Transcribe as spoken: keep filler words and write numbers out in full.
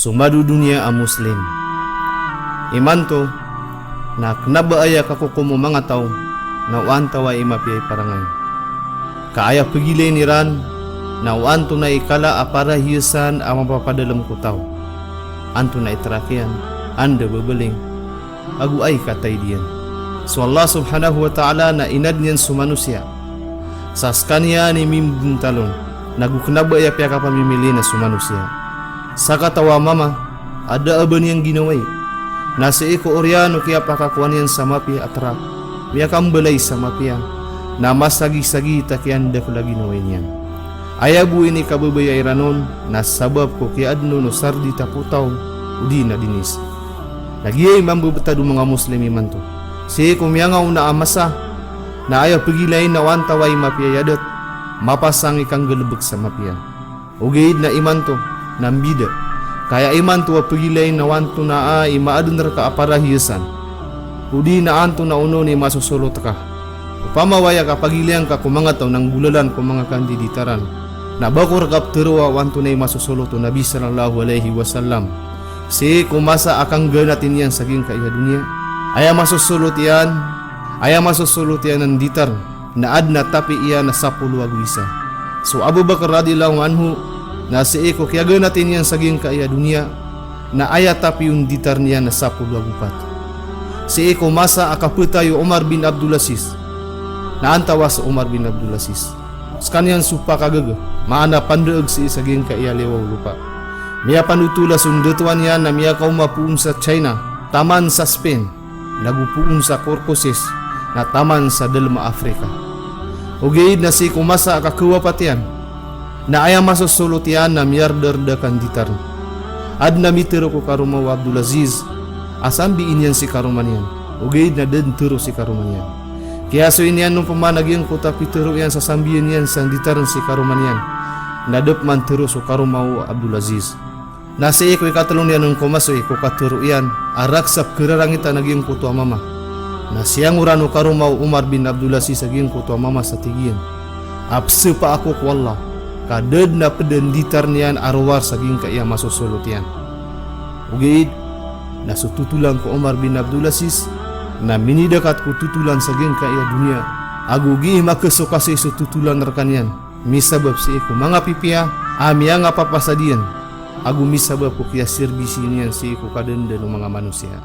So madodoniya a Muslim. Imanto, na kna ba aya kakokom o manga taw, na o antawaa i mapiya i parangay. Ka aya pegilayn iran, na o antonaa i kala a parahiyasan a mapapadalem ko taw. Antonaa i trak iyan, anda babaling, ago aya i kataid iyan. So Allah subhanahu wa ta'ala na inadn iyan so manosiya. Sa skaniyan i mimbintalon, nago kna ba aya piyakapamimiliin a so manosiya. Sakataw a mama, a da a ba niyan ginawai. Na sii ko oriyan o kiyapakakowa niyan sa mapiya a trak, miyakambalay sa mapiya, na masagisagi ta kiyandakel a ginawai niyan. Aya bo inikababaya iran on, na sabap ko kiyaadn on o sardit a potaw, odi na dinis. Na giyai mambebetad o manga Muslim imanto. Sii ko miyangaona a masa, na aya pegilayn na o antawaa i mapiya i adat, mapasang i kanggalebek sa mapiya. Ogaid na imanto, na mbida. Ka aya imanto a pegilayn na o antonaa i maadn rka a parahiyasan. Odi na antonaa onon i masosolot ka. Opama o aya kapagilayn ka ko manga taw na nggolalan ko manga kandiditaran, na ba ko rka pteroa o antonaa i masosolot o Nabi sallallahu alaihi wasallam sii ko masa a kangganati niyan sa giyangkaya doniya. Aya masosolot iyan, aya masosolot iyan a nditar, na adn a tapi iyan a sapolo ago isa. So Abu Bakar radhiyallahu anhu, na sii ko kiyaganati niyan sa giyangkaya doniya, na aya tapi o nditar niyan na sapolo ago pat. Sii ko masa a kapetay o Umar bin Abdul Aziz, na antawaa so Umar bin Abdul Aziz? Skaniyan so pakagaga, maana pandaag sii sa giyangkaya liyawaw o lopa. Miyapandotola so ndatoan iyan na miyakaoma poon sa China, taman sa Spain, nago poon sa Caucasus, na taman sa dalem a Africa. Ogaid na sii ko masa a kakawapat iyan, na aya masosolot iyan na miyardarda ka nditar. Adn a mitero ko karoma o Abdul Aziz a sambii niyan si karoma niyan. Ogaid na da dn tero si karoma niyan. Kiyasoy niyan opama na giyangkoto a pitero iyan sa sambian iyan sa nditarn si karoma niyan, na da pman tero so karoma o Abdul Aziz. Na sii ko ikatelo niyan on komasoy ko katero iyan a raksa pkararangitan a giyangkoto a mama. Na siyangoran o karoma o Umar bin Abdul Aziz a giyangkoto a mama sa tig iyan a psapa ako ko Allah ka da dn a pd a nditar niyan a rowar sa giyangkaya masosolot iyan. Ogaid na so totolan ko Umar bin Abdul Aziz na minidakat ko totolan sa giyangkaya doniya. Ago gii makesokasi so totolan rkaniyan, misabap sii ko manga pipiya a miyangapapasad iyan, ago misabap ko kiyasirbisi niyan sii ko kadandan o manga manosiya.